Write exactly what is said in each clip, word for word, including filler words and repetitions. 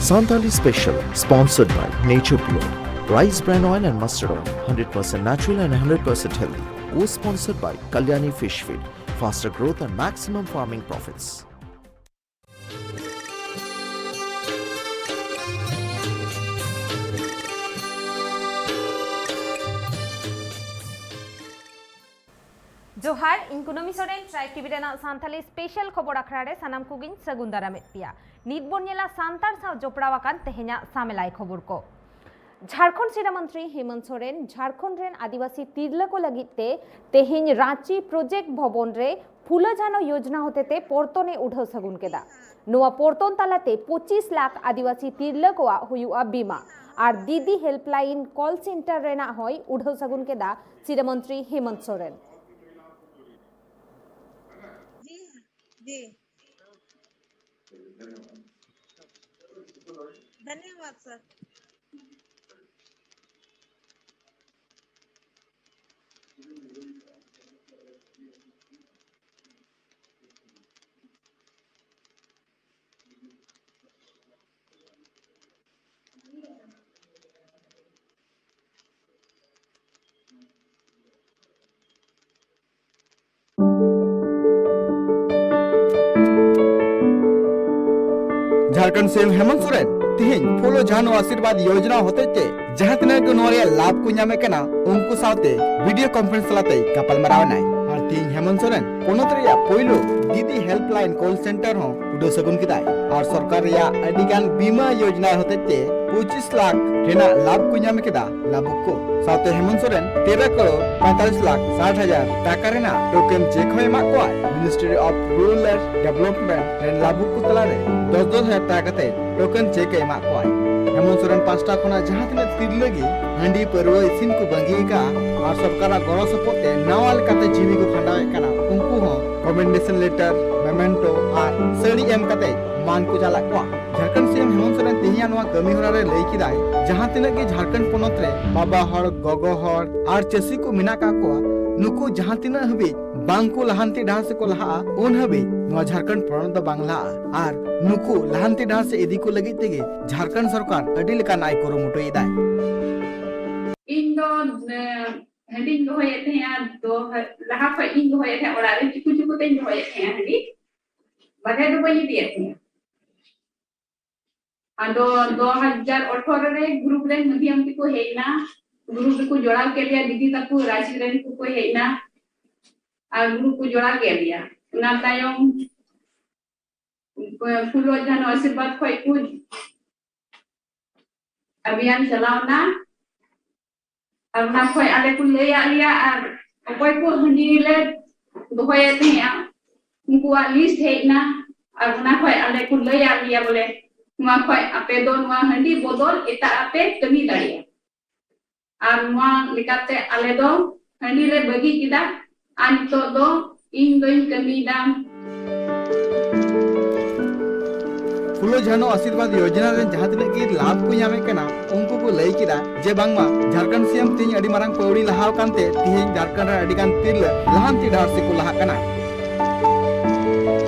Santali Special, sponsored by Nature Pure, Rice Bran Oil and Mustard Oil, hundred percent natural and hundred percent healthy. Co-sponsored by Kalyani Fish Feed, faster growth and maximum farming profits. ᱡᱚᱦᱟᱨ, ᱤᱧ ᱠᱩᱱᱟᱹᱢᱤ Soren, tribe TV ᱨᱮᱱᱟᱜ Santali special ᱠᱷᱚᱵᱚᱨ ᱟᱠᱷᱲᱟ ᱨᱮ ᱥᱟᱱᱟᱢ ᱠᱚᱜᱮᱧ ᱥᱟᱹᱜᱩᱱ ᱫᱟᱨᱟᱢᱮᱫ ᱯᱮᱭᱟ᱾ ᱱᱤᱛ ᱵᱚᱱ ᱧᱮᱞᱟ ᱥᱟᱱᱛᱟᱲ ᱥᱟᱶ ᱡᱚᱯᱲᱟᱣ ᱟᱠᱟᱱ ᱛᱮᱦᱮᱧᱟᱜ ᱥᱟᱢᱮᱞᱟᱭ ᱠᱷᱚᱵᱚᱨ ᱠᱚ᱾ ᱡᱷᱟᱲᱠᱷᱚᱸᱰ ᱥᱤᱨᱟᱹ ᱢᱚᱱᱛᱨᱤ ᱦᱮᱢᱚᱱᱛ ᱥᱚᱨᱮᱱ ᱡᱷᱟᱲᱠᱷᱚᱸᱰ ᱨᱮᱱ ᱟᱹᱫᱤᱵᱟᱹᱥᱤ ᱛᱤᱨᱞᱟᱹ ᱠᱚ ᱞᱟᱹᱜᱤᱫ ᱛᱮ ᱛᱮᱦᱮᱧ ᱨᱟᱸᱪᱤ ᱯᱨᱚᱡᱮᱠᱴ ᱵᱷᱚᱵᱚᱱ ᱨᱮ ᱯᱷᱩᱞᱟᱹ ᱡᱷᱟᱱᱚ ᱭᱳᱡᱱᱟ ᱦᱚᱛᱮᱛᱮ ᱯᱚᱨᱛᱚᱱ ᱮ ᱩᱰᱷᱟᱹᱣ ᱥᱟᱹᱜᱩᱱ ᱠᱮᱫᱟ᱾ ᱱᱚᱣᱟ ᱯᱚᱨᱛᱚᱱ ᱛᱟᱞᱟᱛᱮ ᱯᱚᱸᱪᱤᱥ ᱞᱟᱠᱷ ᱟᱹᱫᱤᱵᱟᱹᱥᱤ ᱛᱤᱨᱞᱟᱹ ᱠᱚᱣᱟᱜ ᱦᱩᱭᱩᱜᱼᱟ ᱵᱤᱢᱟ ᱟᱨ ᱫᱤᱫᱤ ᱦᱮᱞᱯᱞᱟᱭᱤᱱ ᱠᱚᱞ ᱥᱮᱱᱴᱟᱨ ᱨᱮᱱᱟᱜ ᱦᱚᱸᱭ ᱩᱰᱷᱟᱹᱣ ᱥᱟᱹᱜᱩᱱ ᱠᱮᱫᱟ ᱥᱤᱨᱟᱹ ᱢᱚᱱᱛᱨᱤ ᱦᱮᱢᱚᱱᱛ ᱥᱚᱨᱮᱱ᱾ जी, जी। धन्यवाद सर। ᱡᱷᱟᱲᱠᱷᱚᱸᱰ ᱥᱤ ᱮᱢ ᱦᱮᱢᱚᱱᱛ ᱥᱚᱨᱮᱱ ᱛᱤᱦᱤᱧ ᱯᱷᱩᱞᱳ ᱡᱷᱟᱱᱳ ᱟᱥᱤᱨᱵᱟᱫᱽ ᱭᱳᱡᱱᱟ ᱦᱚᱛᱮᱡ ᱛᱮ ᱡᱟᱦᱟᱸ ᱛᱤᱱᱟᱹᱜ ᱜᱮ ᱱᱚᱣᱟ ᱨᱮᱭᱟᱜ ᱞᱟᱵᱷ ᱠᱚ ᱧᱟᱢᱮᱫ ᱠᱟᱱᱟ, ᱩᱱᱠᱩ ᱥᱟᱶᱛᱮ ᱵᱷᱤᱰᱤᱭᱳ ᱠᱚᱱᱯᱷᱟᱨᱮᱱᱥ ᱛᱟᱞᱟᱛᱮᱭ ᱜᱟᱯᱟᱞᱢᱟᱨᱟᱣ ᱮᱱᱟᱭ᱾ ᱟᱨ ᱛᱤᱦᱤᱧ ᱦᱮᱢᱚᱱᱛ ᱥᱚᱨᱮᱱ ᱯᱚᱱᱚᱛ ᱨᱮᱭᱟᱜ ᱯᱳᱭᱞᱳ ᱫᱤᱫᱤ ᱦᱮᱞᱯᱞᱟᱭᱤᱱ ᱠᱚᱞ ᱥᱮᱱᱴᱟᱨ ᱦᱚᱸ ᱩᱰᱟᱹᱣ ᱥᱟᱹᱜᱩᱱ ᱠᱮᱫᱟᱭ᱾ ᱟᱨ ᱥᱚᱨᱠᱟᱨ ᱨᱮᱭᱟᱜ ᱟᱹᱰᱤ ᱜᱟᱱ ᱵᱤᱢᱟ ᱭᱳᱡᱱᱟ ᱦᱚᱛᱮᱡ ᱛᱮ ᱯᱚᱸᱪᱤᱥ ᱞᱟᱠᱷ ᱨᱮᱱᱟᱜ ᱞᱟᱵᱷ ᱠᱚ ᱧᱟᱢ ᱠᱮᱫᱟ ᱞᱟᱵᱩᱠ ᱠᱚ᱾ ᱥᱟᱶᱛᱮ ᱦᱮᱢᱚᱱᱛ ᱥᱚᱨᱮᱱ ᱛᱮᱨᱚ ᱠᱟᱨᱳᱲ ᱯᱚᱸᱭᱛᱟᱞᱤᱥ ᱞᱟᱠᱷ ᱥᱟᱴ ᱦᱟᱡᱟᱨ ᱴᱟᱠᱟ ᱨᱮᱱᱟᱜ ᱴᱳᱠᱮᱱ ᱪᱮᱠ ᱦᱚᱸᱭ ᱮᱢᱟᱜ ᱠᱚᱣᱟᱭ᱾ ᱢᱤᱱᱤᱥᱴᱨᱤ ᱚᱯᱷ ᱨᱩᱨᱟᱞ ᱰᱮᱵᱷᱞᱚᱯᱢᱮᱱᱴ ᱨᱮᱱ ᱞᱟᱵᱩᱠ ᱠᱚ ᱛᱟᱞᱟᱨᱮ ᱫᱚᱥ ᱫᱚᱥ ᱦᱟᱡᱟᱨ ᱴᱟᱠᱟ ᱠᱟᱛᱮ ᱴᱳᱠᱮᱱ ᱪᱮᱠ ᱮ ᱮᱢᱟᱜ ᱠᱚᱣᱟᱭ᱾ ᱦᱮᱢᱚᱱᱛ ᱥᱚᱨᱮᱱ ᱯᱟᱥᱴᱟ ᱠᱷᱚᱱᱟᱜ ᱡᱟᱦᱟᱸ ᱛᱤᱱᱟᱹᱜ ᱛᱤᱨᱞᱟᱹ ᱜᱮ ᱦᱟᱺᱰᱤ ᱯᱟᱹᱨᱣᱟᱹ ᱤᱥᱤᱱ ᱠᱚ ᱵᱟᱹᱜᱤ ᱟᱠᱟᱫᱼᱟ ᱟᱨ ᱥᱚᱨᱠᱟᱨᱟᱜ ᱜᱚᱲᱚ ᱥᱚᱯᱚᱦᱚᱫ ᱛᱮ ᱱᱟᱣᱟ ᱞᱮᱠᱟᱛᱮ ᱡᱤᱣᱤ ᱠᱚ ᱠᱷᱟᱸᱰᱟᱣᱮᱫ ᱠᱟᱱᱟ, ᱩᱱᱠᱩ ᱦᱚᱸ ᱠᱚᱢᱮᱱᱰᱮᱥᱚᱱ ᱞᱮᱴᱟᱨ, ᱢᱮᱢᱮᱱᱴᱳ ᱟᱨ ᱥᱟᱹᱲᱤ ᱮᱢ ᱠᱟᱛᱮ ᱢᱟᱱ ᱠᱚ ᱪᱟᱞᱟᱜ ᱠᱚᱣᱟ᱾ ᱡᱷᱟᱲᱠᱷᱚᱸᱰ ᱥᱤ ᱮᱢ ᱦᱮᱢᱚᱱᱛ ᱥᱚᱨᱮᱱ ᱛᱮᱦᱮᱧᱟᱜ ᱱᱚᱣᱟ ᱠᱟᱹᱢᱤ ᱦᱚᱨᱟ ᱨᱮ ᱞᱟᱹᱭ ᱠᱮᱫᱟᱭ, ᱡᱟᱦᱟᱸ ᱛᱤᱱᱟᱹᱜ ᱜᱮ ᱡᱷᱟᱲᱠᱷᱚᱸᱰ ᱯᱚᱱᱚᱛ ᱨᱮ ᱵᱟᱵᱟ ᱦᱚᱲ, ᱜᱚᱜᱚ ᱦᱚᱲ ᱟᱨ ᱪᱟᱹᱥᱤ ᱠᱚ ᱢᱮᱱᱟᱜ ᱠᱟᱜ ᱠᱚᱣᱟ, ᱱᱩᱠᱩ ᱡᱟᱦᱟᱸ ᱛᱤᱱᱟᱹᱜ ᱦᱟᱹᱵᱤᱡ ᱵᱟᱝ ᱠᱚ ᱞᱟᱦᱟᱱᱛᱤ ᱰᱟᱦᱟᱨ ᱥᱮᱫ ᱠᱚ ᱞᱟᱦᱟᱜᱼᱟ, ᱩᱱ ᱦᱟᱹᱵᱤᱡ ᱱᱚᱣᱟ ᱡᱷᱟᱲᱠᱷᱚᱸᱰ ᱯᱚᱱᱚᱛ ᱫᱚ ᱵᱟᱝ ᱞᱟᱦᱟᱜᱼᱟ᱾ ᱟᱨ ᱱᱩᱠᱩ ᱞᱟᱦᱟᱱᱛᱤ ᱰᱟᱦᱟᱨ ᱥᱮᱫ ᱤᱫᱤ ᱠᱚ ᱞᱟᱹᱜᱤᱫ ᱛᱮᱜᱮ ᱡᱷᱟᱲᱠᱷᱚᱸᱰ ᱥᱚᱨᱠᱟᱨ ᱟᱹᱰᱤ ᱞᱮᱠᱟᱱ ᱟᱭ ᱠᱩᱨᱩᱢᱩᱴᱩᱭᱮᱫᱟᱭ᱾ ᱤᱧ ᱫᱚ, ᱮ, ᱦᱟᱺᱰᱤᱧ ᱫᱚᱦᱚᱭᱮᱫ ᱛᱟᱦᱮᱸᱜᱼᱟ, ᱫᱚ-, ᱞᱟᱦᱟ ᱠᱷᱚᱡ ᱤᱧ ᱫᱚᱦᱚᱭᱮᱫ ᱛᱟᱦᱮᱸᱜ, ᱚᱲᱟᱜ ᱨᱮ ᱪᱩᱠᱩ ᱪᱩᱠᱩ ᱛᱮᱧ ᱫᱚᱦᱚᱭᱮᱫ ᱛᱟᱦᱮᱸᱜᱼᱟ ᱦᱟᱺᱰᱤ, ᱵᱟᱨᱦᱮ ᱫᱚ ᱵᱟᱹᱧ ᱤᱫᱤᱭᱮᱫ ᱛᱟᱦᱮᱸᱜᱼᱟ᱾ ᱟᱫᱚ ᱫᱩ ᱦᱟᱡᱟᱨ ᱟᱴᱷᱟᱨᱚ ᱨᱮ ᱜᱨᱩᱯ ᱨᱮᱱ ᱢᱟᱹᱫᱷᱤᱭᱟᱹᱢ ᱛᱮᱠᱚ ᱦᱮᱡ ᱮᱱᱟ, ᱜᱨᱩᱯ ᱨᱮᱠᱚ ᱡᱚᱲᱟᱣ ᱠᱮᱫ ᱞᱮᱭᱟ, ᱫᱤᱫᱤ ᱛᱟᱠᱚ ᱨᱟᱡᱽ ᱨᱮᱱ ᱠᱚᱠᱚ ᱦᱮᱡ ᱮᱱᱟ, ᱟᱨ ᱜᱨᱩᱯ ᱠᱚ ᱡᱚᱲᱟᱣ ᱠᱮᱫ ᱞᱮᱭᱟ᱾ ᱚᱱᱟ ᱛᱟᱭᱚᱢ ᱯᱷᱩᱞᱳ ᱡᱷᱟᱱᱳ ᱟᱥᱤᱨᱵᱟᱫᱽ ᱠᱷᱚᱡ ᱠᱚ ᱟᱵᱷᱤᱭᱟᱱ ᱪᱟᱞᱟᱣ ᱮᱱᱟ᱾ ᱟᱨ ᱚᱱᱟ ᱠᱷᱚᱡ ᱟᱞᱮ ᱠᱚ ᱞᱟᱹᱭᱟᱫ ᱞᱮᱭᱟ, ᱟᱨ ᱚᱠᱚᱭ ᱠᱚ ᱦᱟᱺᱰᱤ ᱞᱮ ᱫᱚᱦᱚᱭᱮᱫ ᱛᱟᱦᱮᱸᱜᱼᱟ, ᱩᱱᱠᱩᱣᱟᱜ ᱞᱤᱥᱴ ᱦᱮᱡ ᱮᱱᱟ᱾ ᱟᱨ ᱚᱱᱟ ᱠᱷᱚᱡ ᱟᱞᱮ ᱠᱚ ᱞᱟᱹᱭᱟᱫ ᱞᱮᱭᱟ ᱵᱚᱞᱮ, ᱱᱚᱣᱟ ᱠᱷᱚᱡ ᱟᱯᱮ ᱫᱚ ᱱᱚᱣᱟ ᱦᱟᱺᱰᱤ ᱵᱚᱫᱚᱞ ᱮᱴᱟᱜ ᱟᱜ ᱯᱮ ᱠᱟᱹᱢᱤ ᱫᱟᱲᱮᱭᱟᱜᱼᱟ᱾ ᱟᱨ ᱱᱚᱣᱟ ᱞᱮᱠᱟᱛᱮ ᱟᱞᱮ ᱫᱚ ᱦᱟᱺᱰᱤ ᱞᱮ ᱵᱟᱹᱜᱤ ᱠᱮᱫᱟ᱾ ᱟᱨ ᱱᱤᱛᱚᱜ ᱫᱚ ᱤᱧ ᱫᱚᱧ ᱠᱟᱹᱢᱤᱭᱮᱫᱟ᱾ ᱯᱷᱩᱞᱳ ᱡᱷᱟᱱᱳ ᱟᱥᱤᱨᱵᱟᱫᱽ ᱭᱳᱡᱚᱱᱟ ᱨᱮᱱ ᱡᱟᱦᱟᱸ ᱛᱤᱱᱟᱹᱜ ᱜᱮ ᱞᱟᱵᱷ ᱠᱚ ᱧᱟᱢᱮᱫ ᱠᱟᱱᱟ, ᱩᱱᱠᱩ ᱠᱚ ᱞᱟᱹᱭ ᱠᱮᱫᱟ ᱡᱮ ᱵᱟᱝᱢᱟ ᱡᱷᱟᱲᱠᱷᱚᱸᱰ ᱥᱤ ᱮᱢ ᱛᱮᱦᱮᱧ ᱟᱹᱰᱤ ᱢᱟᱨᱟᱝ ᱯᱟᱹᱣᱲᱤ ᱞᱟᱦᱟ ᱟᱠᱟᱱ ᱛᱮ ᱛᱮᱦᱮᱧ ᱡᱷᱟᱲᱠᱷᱚᱸᱰ ᱨᱮᱱ ᱟᱹᱰᱤ ᱜᱟᱱ ᱛᱤᱨᱞᱟᱹ ᱞᱟᱦᱟᱱᱛᱤ ᱰᱟᱦᱟᱨ ᱥᱮᱫ ᱠᱚ ᱞᱟᱦᱟᱜ ᱠᱟᱱᱟ᱾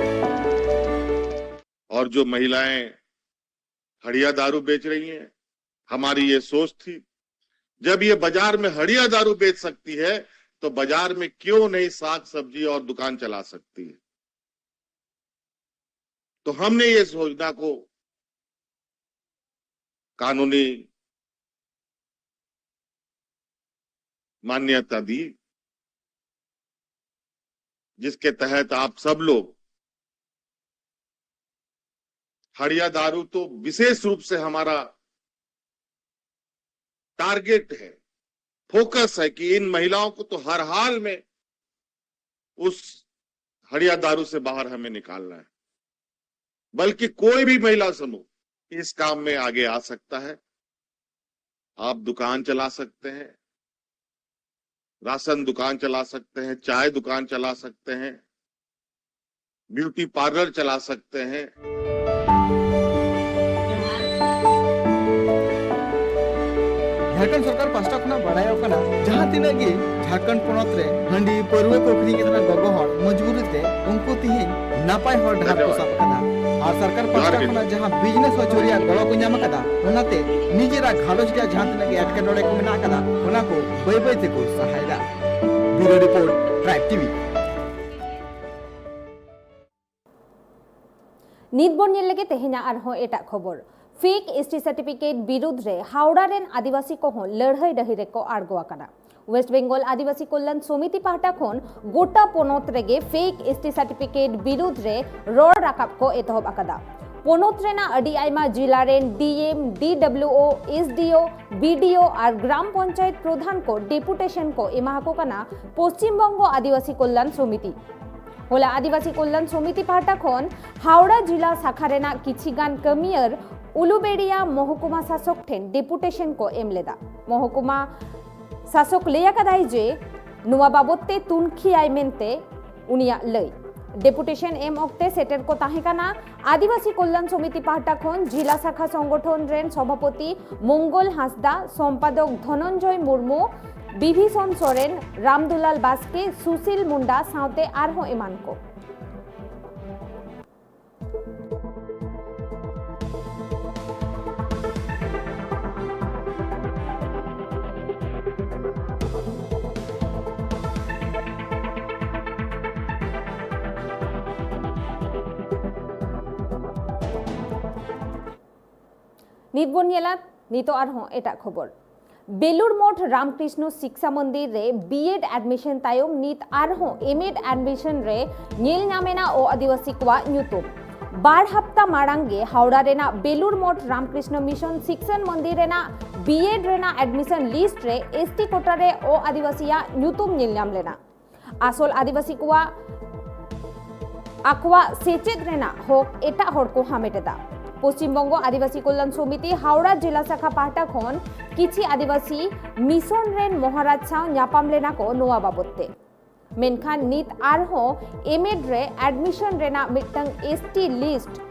और जो महिलाएं हड़िया दारू बेच रही हैं, हमारी ये सोच थी, जब ये बाजार में हड़िया दारू बेच सकती है, तो बाजार में क्यों नहीं साग सब्जी और दुकान चला सकती है? तो हमने ये योजना को कानूनी मान्यता दी, जिसके तहत आप सब लोग हड़िया दारू तो विशेष रूप से हमारा टारगेट है, फोकस है कि इन महिलाओं को तो हर हाल में उस हड़िया दारू से बाहर हमें निकालना है। बल्कि कोई भी महिला समूह इस काम में आगे आ सकता है। आप दुकान चला सकते हैं, राशन दुकान चला सकते हैं, चाय दुकान चला सकते हैं, ब्यूटी पार्लर चला सकते हैं। ᱡᱷᱟᱲᱠᱷᱚᱸᱰ ᱥᱚᱨᱠᱟᱨ ᱯᱟᱦᱴᱟ ᱠᱷᱚᱱᱟᱜ ᱵᱟᱲᱟᱭᱚᱜ ᱠᱟᱱᱟ, ᱡᱟᱦᱟᱸ ᱛᱤᱱᱟᱹᱜ ᱜᱮ ᱡᱷᱟᱲᱠᱷᱚᱸᱰ ᱯᱚᱱᱚᱛ ᱨᱮ ᱦᱟᱺᱰᱤ ᱯᱟᱹᱨᱣᱟᱹ ᱠᱚ ᱟᱹᱠᱷᱨᱤᱧ ᱠᱟᱱᱟ ᱜᱚᱜᱚ ᱦᱚᱲ, ᱢᱚᱡᱽᱵᱩᱨᱤ ᱛᱮ ᱩᱱᱠᱩ ᱛᱤᱦᱤᱧ ᱱᱟᱯᱟᱭ ᱦᱚᱨ ᱰᱟᱦᱟᱨ ᱠᱚ ᱥᱟᱵ ᱟᱠᱟᱫᱟ᱾ ᱟᱨ ᱥᱚᱨᱠᱟᱨ ᱯᱟᱦᱴᱟ ᱠᱷᱚᱱᱟᱜ ᱡᱟᱦᱟᱸ ᱵᱤᱡᱽᱱᱮᱥ ᱦᱚᱸ ᱡᱚᱨᱤᱭᱟ ᱜᱚᱲᱚ ᱠᱚ ᱧᱟᱢ ᱟᱠᱟᱫᱟ, ᱚᱱᱟᱛᱮ ᱱᱤᱡᱮᱨᱟᱜ ᱜᱷᱟᱨᱚᱸᱡᱽ ᱨᱮᱭᱟᱜ ᱡᱟᱦᱟᱸ ᱛᱤᱱᱟᱹᱜ ᱜᱮ ᱮᱴᱠᱮᱴᱚᱬᱮ ᱠᱚ ᱢᱮᱱᱟᱜ ᱟᱠᱟᱫᱟ, ᱚᱱᱟ ᱠᱚ ᱵᱟᱹᱭ ᱵᱟᱹᱭ ᱛᱮᱠᱚ ᱥᱟᱦᱟᱭᱮᱫᱟ᱾ ᱵᱤᱭᱩᱨᱳ ᱨᱤᱯᱳᱨᱴ, ᱴᱨᱟᱭᱤᱵᱽ ᱴᱤᱵᱷᱤ᱾ ᱱᱤᱛ ᱵᱚᱱ ᱧᱮᱞ ᱞᱮᱜᱮ ᱛᱮᱦᱮᱧᱟᱜ ᱟᱨᱦᱚᱸ ᱮᱴᱟᱜ ᱠᱷᱚᱵᱚᱨ᱾ ᱯᱷᱮᱠ ᱮᱥᱴᱤ ᱥᱟᱨᱴᱤᱯᱷᱤᱠᱮᱴ ᱵᱤᱨᱩᱫᱽ ᱨᱮ ᱦᱟᱣᱲᱟ ᱨᱮᱱ ᱟᱹᱫᱤᱵᱟᱹᱥᱤ ᱠᱚᱦᱚᱸ ᱞᱟᱹᱲᱦᱟᱹᱭ ᱰᱟᱹᱦᱤ ᱨᱮᱠᱚ ᱟᱬᱜᱚ ᱟᱠᱟᱱᱟ᱾ ᱳᱭᱮᱥᱴ ᱵᱮᱝᱜᱚᱞ ᱟᱹᱫᱤᱵᱟᱹᱥᱤ ᱠᱚᱞᱞᱟᱱ ᱥᱚᱢᱤᱛᱤ ᱯᱟᱦᱴᱟ ᱠᱷᱚᱱ ᱜᱚᱴᱟ ᱯᱚᱱᱚᱛ ᱨᱮᱜᱮ ᱯᱷᱮᱠ ᱮᱥᱴᱤ ᱥᱟᱨᱴᱤᱯᱷᱤᱠᱮᱴ ᱵᱤᱨᱩᱫᱽ ᱨᱮ ᱨᱚᱲ ᱨᱟᱠᱟᱵ ᱠᱚ ᱮᱛᱚᱦᱚᱵ ᱟᱠᱟᱫᱟ᱾ ᱯᱚᱱᱚᱛ ᱨᱮᱱᱟᱜ ᱟᱹᱰᱤ ᱟᱭᱢᱟ ᱡᱤᱞᱟ ᱨᱮᱱ ᱰᱤ ᱮᱢ, ᱰᱤ ᱰᱟᱵᱞᱤᱭᱩ ᱳ, ᱮᱥ ᱰᱤ ᱳ, ᱵᱤ ᱰᱤ ᱳ ᱟᱨ ᱜᱨᱟᱢ ᱯᱚᱧᱪᱟᱭᱮᱛ ᱯᱨᱚᱫᱷᱟᱱ ᱠᱚ ᱰᱮᱯᱩᱴᱮᱥᱚᱱ ᱠᱚ ᱮᱢᱟ ᱟᱠᱚ ᱠᱟᱱᱟ ᱯᱚᱥᱪᱤᱢ ᱵᱚᱝᱜᱚ ᱟᱹᱫᱤᱵᱟᱹᱥᱤ ᱠᱚᱞᱞᱟᱱ ᱥᱚᱢᱤᱛᱤ᱾ ᱦᱚᱞᱟ ᱟᱹᱫᱤᱵᱟᱹᱥᱤ ᱠᱚᱞᱞᱟᱱ ᱥᱚᱢᱤᱛᱤ ᱯᱟᱦᱴᱟ ᱠᱷᱚᱱ ᱦᱟᱣᱲᱟ ᱡᱤᱞᱟ ᱥᱟᱠᱷᱟ ᱨᱮᱱᱟᱜ ᱠᱤᱪᱷᱤ ᱜᱟᱱ ᱠᱟᱹᱢᱤᱭᱟᱹᱨ ᱩᱞᱩᱵᱮᱲᱤᱭᱟ ᱢᱚᱦᱚᱠᱩᱢᱟ ᱥᱟᱥᱚᱠ ᱴᱷᱮᱱ ᱰᱮᱯᱩᱴᱮᱥᱚᱱ ᱠᱚ ᱮᱢ ᱞᱮᱫᱟ᱾ ᱢᱚᱦᱚᱠᱩᱢᱟ ᱥᱟᱥᱚᱠ ᱞᱟᱹᱭ ᱟᱠᱟᱫᱟᱭ ᱡᱮ ᱱᱚᱣᱟ ᱵᱟᱵᱚᱛ ᱛᱮ ᱛᱩᱱᱠᱷᱤᱭᱟᱭ ᱢᱮᱱᱛᱮ ᱩᱱᱤᱭᱟᱜ ᱞᱟᱹᱭ᱾ ᱰᱮᱯᱩᱴᱮᱥᱚᱱ ᱮᱢ ᱚᱠᱛᱮ ᱥᱮᱴᱮᱨ ᱠᱚ ᱛᱟᱦᱮᱸ ᱠᱟᱱᱟ ᱟᱹᱫᱤᱵᱟᱹᱥᱤ ᱠᱚᱞᱞᱟᱱ ᱥᱚᱢᱤᱛᱤ ᱯᱟᱦᱴᱟ ᱠᱷᱚᱱ ᱡᱤᱞᱟ ᱥᱟᱠᱷᱟ ᱥᱚᱝᱜᱚᱴᱷᱚᱱ ᱨᱮᱱ ᱥᱚᱵᱷᱟᱯᱚᱛᱤ ᱢᱚᱝᱜᱚᱞ ᱦᱟᱸᱥᱫᱟ, ᱥᱚᱢᱯᱟᱫᱚᱠ ᱫᱷᱚᱱᱚᱱᱡᱚᱭ ᱢᱩᱨᱢᱩ, ᱵᱤᱵᱷᱤᱥᱚᱱ ᱥᱚᱨᱮᱱ, ᱨᱟᱢᱫᱩᱞᱟᱞ ᱵᱟᱥᱠᱮ, ᱥᱩᱥᱤᱞ ᱢᱩᱱᱰᱟ ᱥᱟᱶᱛᱮ ᱟᱨᱦᱚᱸ ᱮᱢᱟᱱ ᱠᱚ᱾ ᱱᱤᱛ ᱵᱚᱱ ᱧᱮᱞᱟ ᱱᱤᱛᱚᱜ ᱟᱨᱦᱚᱸ ᱮᱴᱟᱜ ᱠᱷᱚᱵᱚᱨ᱾ ᱵᱮᱞᱩᱨ ᱢᱚᱴᱷ ᱨᱟᱢᱠᱨᱤᱥᱱᱚ ᱥᱤᱠᱥᱟ ᱢᱚᱱᱫᱤᱨ ᱨᱮ ᱵᱤ ᱮᱰ admission ᱛᱟᱭᱚᱢ ᱱᱤᱛ ᱟᱨᱦᱚᱸ ᱮᱢ ᱮᱰ admission ᱨᱮ ᱧᱮᱞ ᱧᱟᱢ ᱮᱱᱟ ᱚ ᱟᱹᱫᱤᱵᱟᱹᱥᱤ ᱠᱚᱣᱟᱜ ᱧᱩᱛᱩᱢ᱾ ᱵᱟᱨ ᱦᱟᱯᱛᱟ ᱢᱟᱲᱟᱝ ᱜᱮ ᱦᱟᱣᱲᱟ ᱨᱮᱱᱟᱜ ᱵᱮᱞᱩᱨ ᱢᱚᱴᱷ ᱨᱟᱢᱠᱨᱤᱥᱱᱚ ᱢᱤᱥᱚᱱ ᱥᱤᱠᱥᱚᱱ ᱢᱚᱱᱫᱤᱨ ᱨᱮᱱᱟᱜ ᱵᱤ ᱮᱰ ᱨᱮᱱᱟᱜ admission list ᱨᱮ ᱮᱥ ᱴᱤ ᱠᱳᱴᱟ ᱨᱮ ᱚ ᱟᱹᱫᱤᱵᱟᱹᱥᱤᱭᱟᱜ ᱧᱩᱛᱩᱢ ᱧᱮᱞ ᱧᱟᱢ ᱞᱮᱱᱟ᱾ ᱟᱥᱚᱞ ᱟᱹᱫᱤᱵᱟᱹᱥᱤ ᱠᱚᱣᱟᱜ ᱟᱠᱚᱣᱟᱜ ᱥᱮᱪᱮᱫ ᱨᱮᱱᱟᱜ ᱦᱚᱠ ᱮᱴᱟᱜ ᱦᱚᱲ ᱠᱚ ᱦᱟᱢᱮᱴ ᱮᱫᱟ᱾ ᱯᱚᱥᱪᱤᱢ ᱵᱚᱝᱜᱚ ᱟᱹᱫᱤᱵᱟᱹᱥᱤ ᱠᱚᱞᱞᱟᱱ ᱥᱚᱢᱤᱛᱤ ᱦᱟᱣᱲᱟ ᱡᱮᱞᱟ ᱥᱟᱠᱷᱟ ᱯᱟᱦᱴᱟ ᱠᱷᱚᱱ ᱠᱤᱪᱷᱤ ᱟᱹᱫᱤᱵᱟᱹᱥᱤ ᱢᱤᱥᱚᱱ ᱨᱮᱱ ᱢᱚᱦᱟᱨᱟᱡᱽ ᱥᱟᱶ ᱧᱟᱯᱟᱢ ᱞᱮᱱᱟ ᱠᱚ ᱱᱚᱣᱟ ᱵᱟᱵᱚᱛ ᱛᱮ᱾ ᱢᱮᱱᱠᱷᱟᱱ ᱱᱤᱛ ᱟᱨᱦᱚᱸ ᱮᱢ ᱮᱰ ᱨᱮ admission ᱨᱮᱱᱟᱜ ᱢᱤᱫᱴᱟᱝ ᱮᱥ ᱴᱤ list